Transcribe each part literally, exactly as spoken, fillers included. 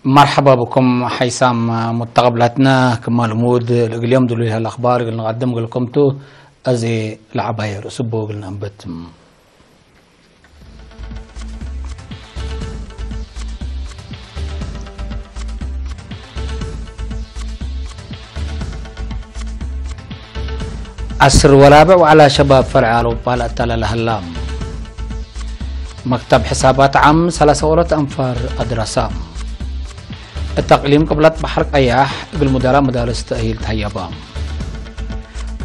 መርሐባ ብኩም ሐይሳም ሙተቀብላትና፣ ክማ ልሙድ ለእግል ዮም ድሉይ ለሀለ አኽባር እግል ንቀድም እግልኩም ቱ። አዜ ለዐባየ ርእሱ እቡ እግል ነአንብት። ዐስር ወራብዕ ወዐላ ሸባብ ፈርዕ አውሮፓ ለአተለለ ሀላ። መክተብ ሕሳባት ዓም ሰላሳ ወለት አንፋር አድረሳ። እት አቅሊም ቅብለት በሐር ቀያሕ እግል ሙደራእ መዳርስ ተእሂል ተሀየባ።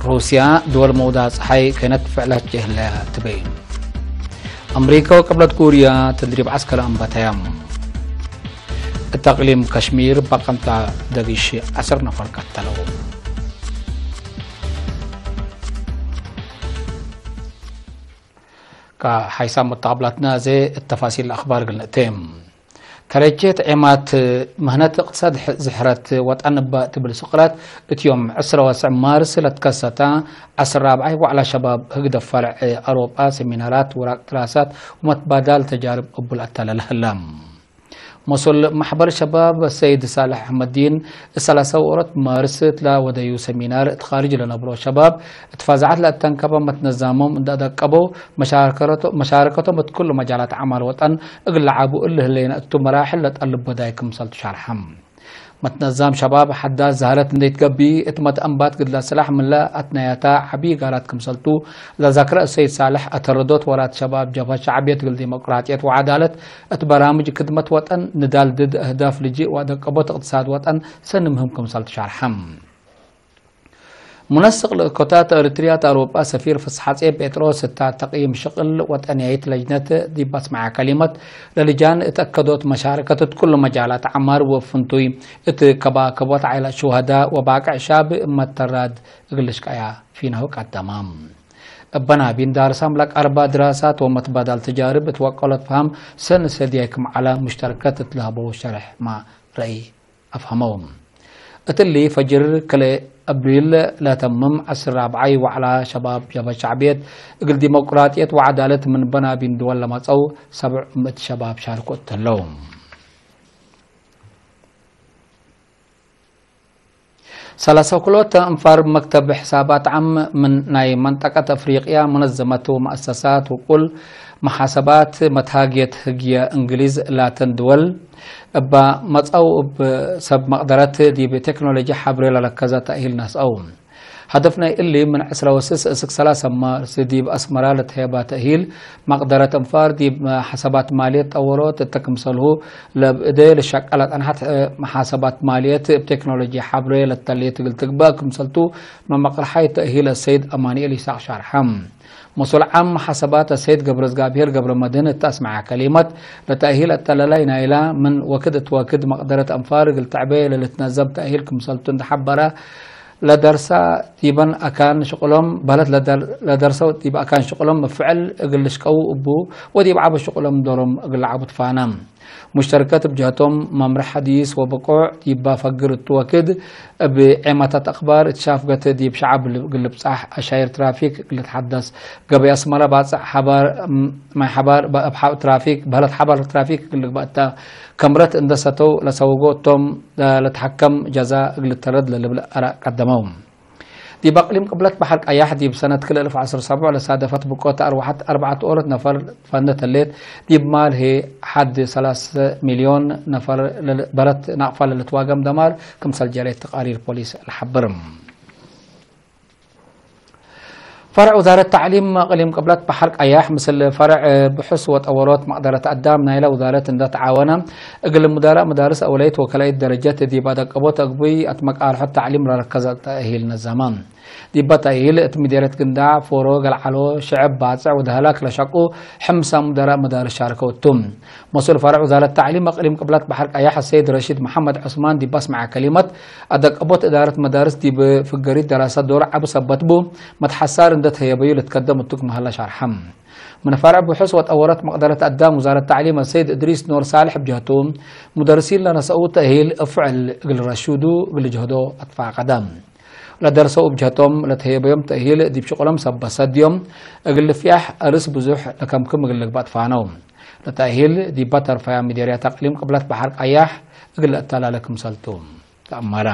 ሩስያ ድወል መውዳ ጸሓይ ከነት ፍዕለት ጀህለ ትበይን። አምሪከ ወቅብለት ኩርያ ተድሪብ ዐስከሪ አንበተያ። እት አቅሊም ከሽሚር በቀንታ ደጊሽ ዐስር ነፈር ቀተለው። ከሐይሳም ሙተቀብላትና አዜ እት ተፋሲል አኽባር እግል ንእቴ። ተለቼት ዔማት ምህነት እቅትሳድ ዝሕረት ወጠን እበ ትብል ስቅለት እት ዮም ዕስረ ወትስዕ ማርስ ለትከሰተ ዐስር ራብዓይ ወዐላ ሸባብ ህግደፍ ፈርዕ አውሮጳ ሰሚናራት ወራቅ ድራሳት ወመትባዳል ተጃርብ እቡ ለአተለለ ህለ። መስኡል መሕበር ሸባብ ሰይድ ሳልሕ አሕመዲን፣ እት ሰላሳ ወአራት ማርስ እት ለወደዩ ሰሚናር፣ እት ካርጅ ለነብሮ ሸባብ እት ፋዛዐት ለአተንከበ መትነዛሞም እንዴ አደቀበው፣ መሻረከረቶ-፣ መሻረከቶም እት ኩሉ መጃላት አዕማል ወጠን እግል ለዓቡ እሊ ህሌነ እቱ መራሕል ለጠልቦ ዳይ ክምሰልቱ ሸርሐም። መትነዛም ሸባብ ሐዳስ ዘህረት እንዴ ትገብኢ፣ እት መትአንባት ግድለ ስላሕ ምን ለአትነያታ ዐቢ ጋራት ክምሰልቱ ለዘክረ እሰይድ ሳልሕ፣ አተረዶት ወራት ሸባብ ጀብሀት ሸዕብየት እግል ዲሞቅራጥየት ወዐዳለት እት በራምጅ ክድመት ወጠን፣ ንዳል ድድ አህዳፍ ልጅእ ወአደቀቦት እቅትሳድ ወጠን ሰኒ ምህም ክምሰልቱ ሸርሐም። ሙነስቅ ለእኮታት ኤሪትርያ እት አውሮጳ ሰፊር ፍስሐጼ ጴጥሮስ እታ ተቅይም ሽቅል ወጠንያይት ለጅነት ዲብ አስመዐ ከሊመት፣ ለልጃን እት አከዶት መሻረከት እት ኩሉ መጃላት ዐማር ወፍንቱይ እት ከባከቦት ዓይላት ሹሀዳ ወባቅዕ ሻብ እመት ተራድ እግል ልሽቀያ ፊናሁ ቀደመ። እበ ናቢን ዳርሳም ለቀርባ ድራሳት ወመትባዳል ተጃርብ እት ወቀሎት ፈሀም ሰኒ ሰድያይ ክም ዐለ ሙሽተረከት እት ለሀበው ሸርሕ ማ ረአይ አፍሀመው። እትሊ ፈጅር ክልኤ አብሪል ለተምም ዐስር ራብዓይ ወዐላ ሸባብ ጀብሀት ሸዕብየት እግል ዲሞቅራጥየት ወዐዳለት ምን በናቢን ድወል ለመጸው ሰብዕ ምእት ሸባብ ሻርኮ እት ህለው። ሰላሳ ክልኦተ አንፋር መክተብ ሕሳባት ዓም ምን ናይ መንጠቀት አፍሪቅያ፣ መነዘመት ወመአሰሳት ውቁል መሓሰባት መትሃግየት ህግየ እንግሊዝ ላተን ድወል እበ መጽአው እብ ሰብ መቅደረት ዲብ ቴክኖሎጂ ሐብሬ ለለከዘ ተእሂል ነስአው። ሀደፍ ናይ እሊ ምን ዕስረ ወስስ እስክ ሰላሰ ማርስ ዲብ አስመራ ለተሄባ ተእሂል መቅደረት እንፋር ዲብ መሓሰባት ማልየት ጠወሮት እተ ክምሰልሁ ለብእዴ ልሸቀ ለጸንሐት መሓሰባት ማልየት እብ ቴክኖሎጂ ሐብሬ ለተሌት እግል ትግበእ ክምሰልቱ መመቅርሓይ ተእሂል አሰይድ አማኑኤል ይስሐቅ ሻርሐ። መስኡል ዓም መሓሰባት አሰይድ ገብረዝጋብሄር ገብረመድህን እት አስመዐ ከሊመት፣ ለተእሂል አተለላይ ናይላ ምን ወክድ እት ወክድ መቅደረት አንፋር እግል ተዕቤ ለልትነዘም ተእሂል ክምሰልቱ እንዴ ሐበረ፣ ለደርሳ ዲበን አካን ሽቅሎም በህለት ለደር-፣ ለደርሰው ዲብ አካን ሽቅሎም እብ ፍዕል እግል ልሽቀው እቡ ወዲብ ዐበ ሽቅሎም ዶሮም እግል ለዐቡ ትፋነ። ሙሽተርከት እብ ጀህቶም መምርሕ ሐዲስ ወብቁዕ ዲባ ፈግር እቱ ወክድ እብ ዔማታት አክባር እት ሻፍገት ዲብ ሸዐብ እግል ልብጻሕ፣ አሻይር ትራፊክ እግል ልትሐደስ፣ ገበይ አስመረ ባጽዕ ሐባር፣ ማይ ሐባር እብ ሐ-፣ ትራፊክ፣ በህለት ሐባር ትራፊክ እግል ልግበእ እተ ከምረት እንደ ሰተው ለሰውጎ እቶም ለልትሐከም ጀዛ እግል ልተረድ ለልብል አራእ ቀደመው። ዲብ አቅሊም ቅብለት በሐር ቀያሕ ዲብ ሰነት ክልኤ አልፍ ዐስር ሰብዑ ለሳደፈት ብቆት አርወሐት አርበዐት ኦሮት ነፈር ፈንት ህሌት፣ ዲብ ማል ህዬ ሐድ ሰላሰ ሚልዮን ነፈር ለል-፣ በረት ናቅፋ ለልትዋገም ደማር ክምሰል ጀሬት ተቃሪር ፖሊስ ለሐብር። ፈርዕ ውዛረት ተዕሊም አቅሊም ቅብለት በሐር ቀያሕ ምስል ፈርዕ ብሑስ ወጠወሮት መቅደረት አዳም ናይለ ውዛረት እንደ ተዓወነ፣ እግል ሙደራእ መዳርስ አውለይት ወከላይት ደረጀት ዲብ አደቀቦት አግቡይ አትመቃርሖት ተዕሊም ለረከዘ ተእሂል ነዘመ። ዲበ ተእሂል እት ምዴርየት ግንዳዕ፣ ፎሮ፣ ገልዓሎ፣ ሽዕብ ባጽዕ ወደህላክ ለሸቁ ሕምሳ ሙደራእ መዳርስ ሻርከው እቱ። መስኡል ፈርዕ ውዛረት ተዕሊም አቅሊም ቅብለት በሐር ቀያሕ አሰይድ ረሺድ መሐመድ ዑስማን ዲብ አስመዐ ከሊመት፣ አደቀቦት እዳረት መዳርስ ዲብ ፍገሪት ደራሰት ዶር ዐቢ ሰበት ቡ፣ መትሐሳር እንደ ተህየበዩ ልትከደም እቱ ክም ሀለ ሻርሐ። ምን ፈርዕ ብሑስ ወጠወረት መቅደረት አዳም ውዛረት ተዕሊም አሰይድ እድሪስ ኖር ሳልሕ እብ ጀህቱ፣ ሙደርሲን ለነሰኡ ተእሂል እብ ፍዕል እግል ረሹዱ እግል ልጅህዶ አትፋቀደ። ለደርሰው እብ ጀህቶም ለተህየበዮም ተእሂል ዲብ ሽቁሎም ሰበት ሰድዮም እግል ልፍያሕ አርስ ብዙሕ ለከምክም እግል ልግበእ ትፋነው። ለተእሂል ዲበ ተርፈያ ምዴርያት አቅሊም ቅብለት በሐር ቀያሕ እግል ለአተላለ ክምሰልቱ ተአመረ።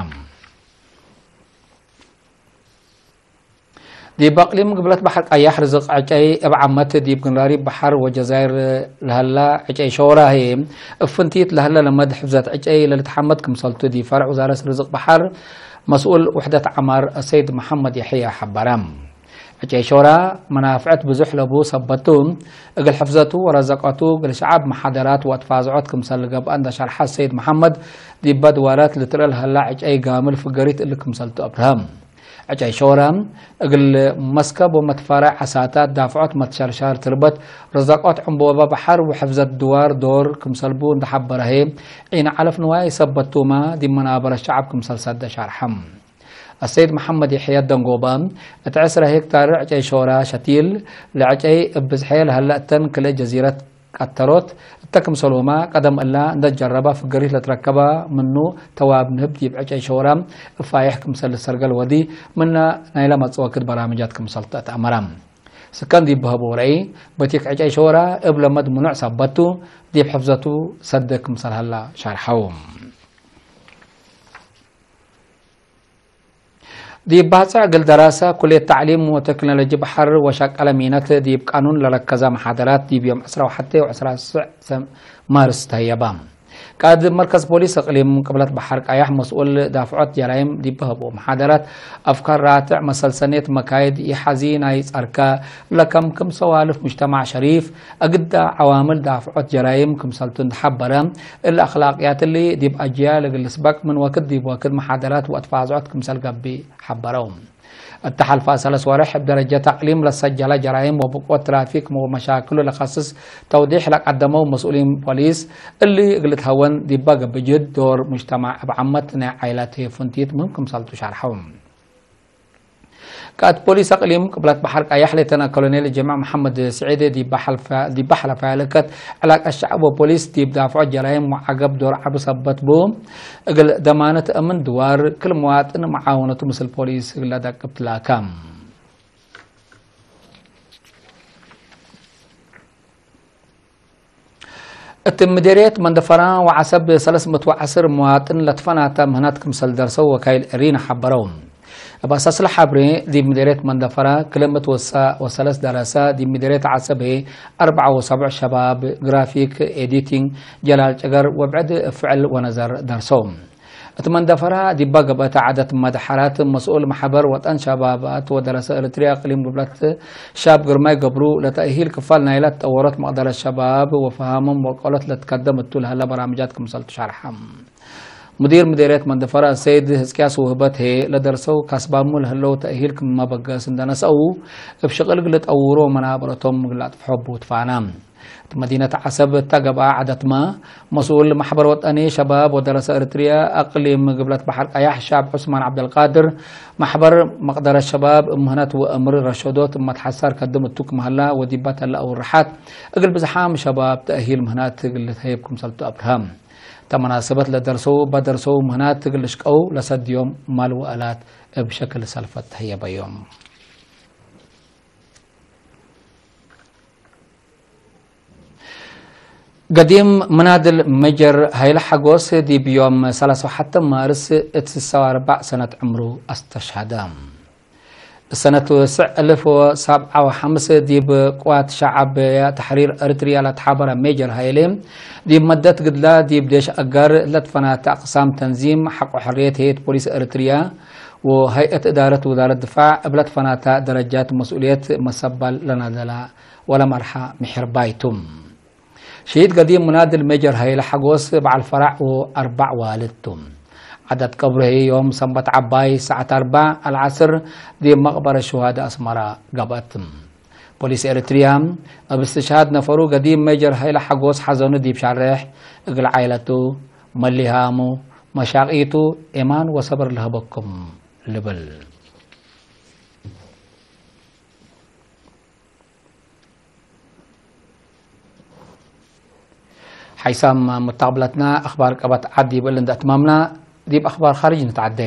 ዲብ አቅሊም ግብለት በሐር ቀያሕ ርዝቅ ዕጨይ እብ ዓመት ዲብ ግንራሪብ በሐር ወጀዛይር ለሀላ ዕጨይ ሾራ ህዬ፣ እብ ፍንቲት ለሀለ ለመድ ሕፍዘት ዕጨይ ለልትሐመድ ክምሰልቱ ዲብ ፈርዕ ውዛረት ርዝቅ በሐር መስኡል ውሕደት ዐማር አሰይድ መሐመድ የሕያ ሐበረ። ዕጨይ ሾራ መናፍዐት ብዙሕ ለቡ ሰበቱ፣ እግል ሕፍዘቱ ወረዘቀቱ እግል ሸዐብ መሓደራት ወአትፋዝዖት ክምሰል ልገብአ እንደ ሸርሐ አሰይድ መሐመድ፣ ዲበ ድዋራት ልትርኤ ለሀላ ዕጨይ ጋምል ፍገሪት እሊ ክምሰልቱ አብርሀ። ዕጨይ ሾረ፣ እግል መስከብ ወመትፈረዕ ዓሳታት ዳፍዖት መትሸርሻር ትርበት፣ ርዘቆት ዕንቦበ በሐር ወሕፍዘት ድዋር ዶር ክምሰልቡ እንደ ሐበረ ህዬ፣ ዒነ ዐለፍ ንዋይ ሰበቱመ ዲብ መናበረት ሸዐብ ክምሰል ሰደ ሸርሐ። አሰይድ መሐመድ የሕየ ደንጎበ፣ እት ዕስረ ሄክታር ዕጨይ ሾረ ሸቲል፣ ለዕጨይ እብ ብዝሐ ለሀለ እተን ክልኤ ጀዚረት ቀተሮት እተ ክምሰልሁመ፣ ቀደም እላ እንደ ጀረበ ፍገሪት ለትረከበ ምኑ ተዋብ ንህብ ዲብ ዕጨይ ሾረ እብ ፋይሕ ክምሰል ልሰርገል ወዲ፣ ምነ ናይለ መጽእ ወክድ በራምጃት ክምሰል ተአትአመረ። ስከን ዲብ በሀቦ ረአይ፣ በቲክ ዕጨይ ሾረ እብ ለመድ ምኑዕ ሰበቱ፣ ዲብ ሕፍዘቱ ሰደ ክምሰል ሀላ ሸርሐው። ዲብ ባጽዕ እግል ደራሰ ኩልየት ተዕሊም ወቴክኖሎጂ በሐር ወሸቀለ ሚነት ዲብ ቃኑን ለረከዘ መሓደራት ዲብ ዮም ዕስራ ወሐቴ ወዕስራ ሰ-፣ ማርስ ተህየበ። ቃእድ መርከዝ ፖሊስ እቅሊም ቅብለት በሐር ቀያሕ መስኡል ዳፍዖት ጀራይም ዲብ ሀብኦ መሓደራት፣ አፍካር ራትዕ መሰል ሰኔት መካይድ ኢሐዚ ናይ ጸርከ ለከምክም ሰዋልፍ ሙጅተማዕ ሸሪፍ፣ አግዳ ዐዋምል ዳፍዖት ጀራይም ክምሰልቱ እንደ ሐበረ፣ እሊ አክላቅያት እሊ ዲብ አጅያል እግል ልስበቅ ምን ወክድ ዲብ ወክድ መሓደራት ወአትፋዝዖት ክምሰል ገብእ ሐበረው። እተ ሐልፈ ሰለስ ወሬሕ እብ ደረጀት አቅሊም ለሰጀለ ጀራይም ወብቅወት ትራፊክ ወመሻክሉ ለከስስ ተውዴሕ ለቀደመው መስኡሊን ፖሊስ፣ እሊ እግል ልትሀወን ዲበ ገብእ ጅህድ ዶር ሙጅተማዕ እብ ዓመት ናይ ዓይላት ህዬ ፍንቲት ምህም ክምሰልቱ ሸርሐው። ቃእድ ፖሊስ አቅሊም ቅብለት በሐር ቀያሕ ሌተና ኮሎኔል ጀማዕ መሐመድ ስዒድ ዲበ ሐልፈ-፣ ዲበ ሐለፈ ያለከት ዕላቀት ሸዐብ ወፖሊስ ዲብ ዳፍዖት ጀራይም ወዐገብ ዶር ዐቢ ሰበት ቡ። እግል ደማነት አምን ድዋር ክል መዋጥን መዓወነቱ ምስል ፖሊስ እግለ ደቅብ ትላከ። እት ምዴርየት መንደፈራ ወዐሰብ ሰለስ ምእት ወዐስር መዋጥን ለትፈናተ ምህናት ክምሰል ደርሰው ወካይል እሪን ሐበረው። እብ አሳስለ ሐብሬ፣ ዲብ ምዴርየት መንደፈራ ክለ ምእት ወሰለስ ደረሰ፣ ዲብ ምዴርየት ዐሰብ ህዬ አርበዕ ወሰብዕ ሸባብ ግራፊክ ኤዲቲንግ፣ ጀላል ጨገር ወብዕድ ፍዕል ወነዘር ደርሰው። እት መንደፈራ ዲባ ገብአተ ዐደት መደሐራት መስኡል መሕበር ወጠን ሸባባት ወደረሰ ኤረትርያ እቅሊም ግብለት ሻብ ግርማይ ገብሩ፣ ለተእሂል ክፋል ናይላ ትጠወሮት መቅደረት ሸባብ ወፈሃሞም ወቀሎት ለትከደም እቱ ለሀለ በራምጃት ክምሰልቱ ሸርሐ። ሙዲር ምዴርየት መንደፈራ ሰይድ ህዝቅያስ ውህበት ህዬ፣ ለደርሰው ካስባሙ ለህለው ተእሂል ክም መበገስ እንደ ነስአው፣ እብ ሽቅል እግል ልጠውሮ መናብረቶም እግል ለአጥፍሖ ቡ ትፋና። እት መዲነት ዐሰብ እተ ገብአ ዐደትመ፣ መስኡል መሕበር ወጠኒ ሸባብ ወደረሰ ኤረትርያ አቅሊም ግብለት በሐር ቀያሕ ሻብ ዑስማን ዐብደልቃድር፣ መሕበር መቅደረት ሸባብ እብ ምህነት ወእምር ረሸዶት እመት ሐሳር ከድም እቱ ክም ሀላ ወዲበ ተለአው ርሓት እግል ብዝሓም ሸባብ ተእሂል ምህነት እግል ልትሀየብ ክምሰልቱ አብርሀ። እተ መናሰበት ለደርሰው እበ ደርሰው ምህናት እግል ልሽቀው ለሰድዮም ማል ወአላት እብ ሸክል ሰልፈት ተህየበዮም። ገዲም ምናድል ሜጀር ሀይለ ሐጎስ ዲብ ዮም ሰላሳ ወሐተ ማርስ እት ስሳ ወአርበዕ ሰነት ዕምሩ አስተሽሀደ። ሰነት ስዕ እልፍ ወሰብዓ ወሐምስ ዲብ ቅዋት ሸዐብ ተሕሪር ኤረትርያ ለትሓበረ ሜጀር ሀይሌ፣ ዲብ መደት ግድላ ዲብ ዴሽ አጋር ለትፈናተ አቅሳም ተንዚም ሐቆ ሕርየት ህየት ፖሊስ ኤረትርያ ወሀይአት እዳረት ውዛረት ድፋዕ እብ ለትፈናተ ደረጃት መስኡልየት መሰባል ለናደላ ወለመርሐ ምሕርባይ ቱ። ሸሂድ ገዲም ሙናድል ሜጀር ሀይለ ሐጎስ በዐል ፈራዕ ወአርበዕ ዋልድ ቱ። ዐዳት ቀብሩ ህዬ ዮም ሰንበት ዐባይ ሰዓት አርበዕ አልዐስር ዲብ መቅበረት ሹሃደ አስመራ ገብአት። ፖሊስ ኤረትርያ እብ እስትሽሃድ ነፈሩ ገዲም ሜጀር ሀይለ ሐጎስ ሐዘኑ ዲብ ሻሬሕ እግል ዓኢለቱ፣ መሊሃሙ፣ መሻቂቱ ኤማን ወሰብር ለሀበኩም ልብል። ሓይሳም ሙተቅብለትና አኽባር ቀበት ዐድ ዲብ እሊ እንደ አትማምና፣ ዲብ አኽባር ኻርጅ ንትዓዴ።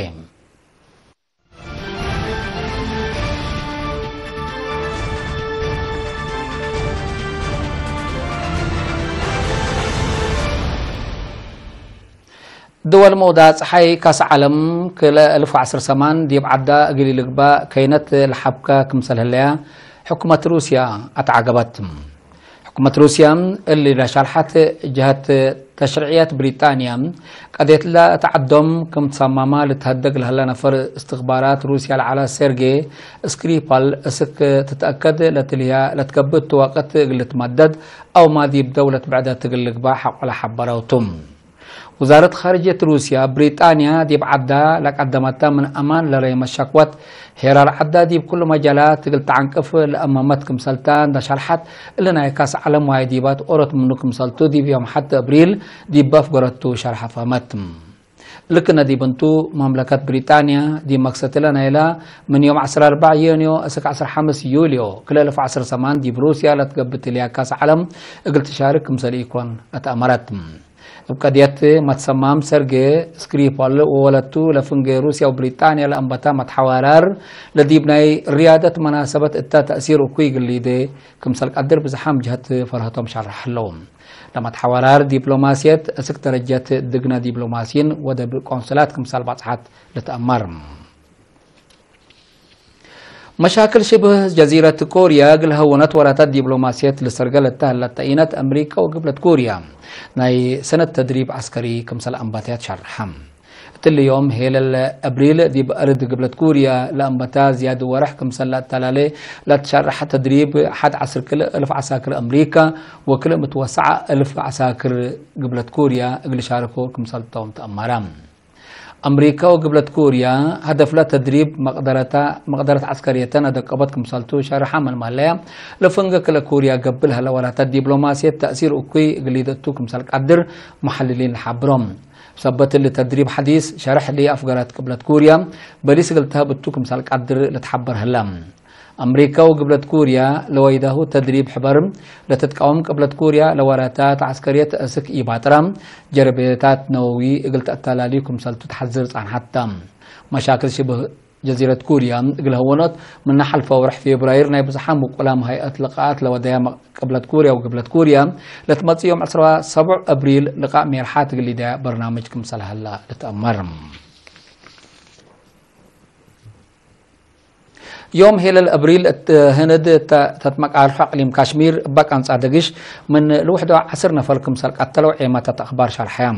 ድወል መውዳእ ጸሓይ ካስ ዐለም ክልኤ እልፍ ወዐስር ሰማን ዲብ ዐዳ እግል ኢልግባእ ከይነት ለሐብከ ክምሰል ህለያ ሕኩመት ሩስያ አትዓገበት። ሕኩመት ሩስያ እሊ ለሻልሐት ጀሀት ተሽርዕየት ብሪጣንያ ቀዴትላ እት ዐዶም ክም ትሰማማ ልትሀደግ ለህለ ነፈር እስትኽባራት ሩስያ ለዐለ ሴርጌ ስክሪፓል እስክ ትትአከድ ለትልህያ ለትገብእ እቱ ወቅት እግል ልትመደድ አውማ ዲብ ደውለት ብዕደት እግል ልግባእ ሐቆለ ሐበረው ቱ። ውዛረት ኻርጅየት ሩስያ፣ ብሪጣንያ ዲብ ዐዳ ለቀደመተ ምን አማን ለረይመት ሸክወት፣ ሄራር ዐዳ ዲብ ኩሉ መጃላት እግል ተዐንቅፍ ለአመመት ክምሰልተ እንደ ሸርሐት፣ እሊ ናይ ካስ ዐለም ዋይ ዲባት ኦሮት ምኑ ክምሰልቱ ዲብ ዮም ሐድ አብሪል ዲብ በፍ ገረቱ ሸርሐ ፈህመት። ልክነ ዲብ እንቱ፣ መምለከት ብሪጣንያ ዲብ መክሰትለ ናይላ ምን ዮም ዐስር ወአርበዕ ዮንዮ እስክ ዐስር ወሐምስ ዩልዮ ክልኤ እልፍ ወዐስር ሰማን ዲብ ሩስያ ለትገብእ ትልያ ካስ ዐለም እግል ትሻርክ ክምሰል ኢኮን አትአመረት። እብ ቀድየት መትሰማም ሰርጌ ስክሪፓል ወወለቱ ለፍንጌ ሩስያ ወብሪጣንያ ለአንበታ መትሐዋራር ለዲብ ናይ ርያደት መናሰበት እተ ተእሲር እኩይ እግል ሊዴ ክምሰል ቀድር ብዝሓም ጀሀት ፈርሀቶም ሸርሕ ህለው። ለመትሐዋራር ዲፕሎማስየት እስክ ደረጀት ድግነ ዲፕሎማሲን ወደብ ቆንስላት ክምሰል ባጽሓት ልትአመር። መሻክል ሽብህ ጀዚረት ኮርያ እግል ሀወነት ወላታት ዲፕሎማስየት ልሰርገ ለተሀለት ተኢነት አምሪካ ወግብለት ኮርያ ናይ ሰነት ተድሪብ ዐስከሪ ክምሰል አንባትያት ሸርሐ። እትሊ ዮም ሄለል አብሪል ዲብ አርድ ግብለት ኮርያ ለአንበታ ዝያድ ወርሕ ክምሰል ለአተላሌ ለትሸርሐ ተድሪብ ሐድ ዐስር ክልእ እልፍ ዐሳክር አምሪካ ወክልእ ምትወሰዐ እልፍ ዐሳክር ግብለት ኮርያ እግል ሻርኮ ክምሰልቶም ተአመረ። አምሪካ ወግብለት ኮርያ፣ ሀደፍለ ተድሪብ መቅደረታ፣ መቅደረት ዐስከርየተን አደቀቦት ክምሰልቱ ሸርሐ። ምን ማለያ፣ ለፍንገ ክለ ኮርያ ገብእ ለሀለ ወላታት ዲፕሎማስየት ተእሲር እኩይ እግል ሊደቱ ክምሰል ቀድር መሐልሊን ለሐብሮም። ሰበት እሊ ተድሪብ ሐዲስ ሸርሕ እሊ አፍገረት ግብለት ኮርያ፣ በሊስ እግል ተህብ እቱ ክምሰል ቀድር ልትሐበር ህለ። አምሪካ ወግብለት ኩርያ ለወይዳሁ ተድሪብ ሕበር ለትትቃወም ቅብለት ኩርያ ለወራታት ዐስከርየት እስክ ኢባጥራ ጀርቤታት ነወዊ እግል ተአተላልዩ ክምሰልቱ ተሐዝር ጻንሐት ተ። መሻክል ሽብህ ጀዚረት ኩርያ እግል ሀወኖት ምነ ሐልፈ ወርሕ ፌብራይር ናይ ብዝሓም ውቁላም ሀይአት ልቃኣት ለወደያ ቅብለት ኩርያ ወግብለት ኩርያ ለትመጽእ ዮም ዐስራ ሰቡዕ አብሪል ልቃእ ሜርሓት እግል ሊደያ በርናምጅ ክምሰል ሀላ ልትአመር። ዮም ሄለል አብሪል እት ህንድ ተ-፣ ተትመቃልሖ አቅሊም ካሽሚር እበ ቀንጻ ደግሽ ምን ልውሕዶ ዐስር ነፈር ክምሰል ቀተለው ዔመተት አክባር ሸርሐያ።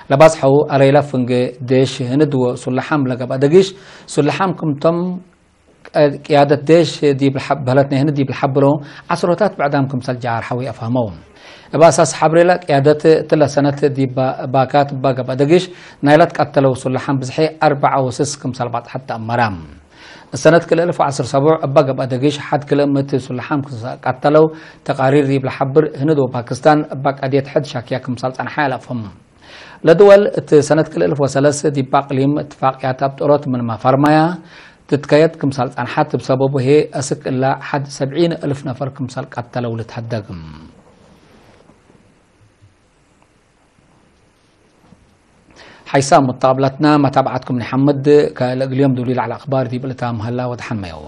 ለባጽሐው አረይላ ፍንጌ ዴሽ ህንድ ወሱለሓም ለገብአ ደግሽ፣ ሱለሓም ክምቶም ቅያደት ዴሽ ዲብ ለሐ-፣ በህለት ናይ ህንድ ዲብ ለሐብሮ ዐስሮታት ብዕዳም ክምሰል ጃርሐዊ አፍሀመው። እብ አሳስ ሐብሬለ ቅያደት እትለ ሰነት ዲብ ባካት እበ ገብአ ደግሽ ናይለ ትቀተለው ሱለሓም ብዝሒ አርበዓ ወስስ ክምሰል ባጽሐት ተአመረ። ሰነት ክልኤ እልፍ ወዐስር ሰቡዕ እበ ገብአ ደግሽ ሐድ ክልኤ ምእት ሱለሓም ቀተለው ተቃሪር ዲብ ለሐብር፣ ህንድ ወፓክስታን እበ ቀድየት ሕድ ሻክያ ክምሰል ጸንሐ ለአፍህም። ለድወል እት ሰነት ክልኤ እልፍ ወሰለስ ዲብ አቅሊም እትፋቅያት አብጠሮት ምንመ ፈርመያ ትትከየድ ክምሰል ጸንሐት፣ እብ ሰበቡ ህዬ አስክ እላ ሐድ ሰብዒን እልፍ ነፈር ክምሰል ቀተለው ልትሀደግ። ሐይሳም ሙተቀብለትና መታብዐትኩም ንሐምድ። ከእግል ዮም ዱሊ ለዐለ አክባር ዲብ ልታም ሀላ ወደሐመየው።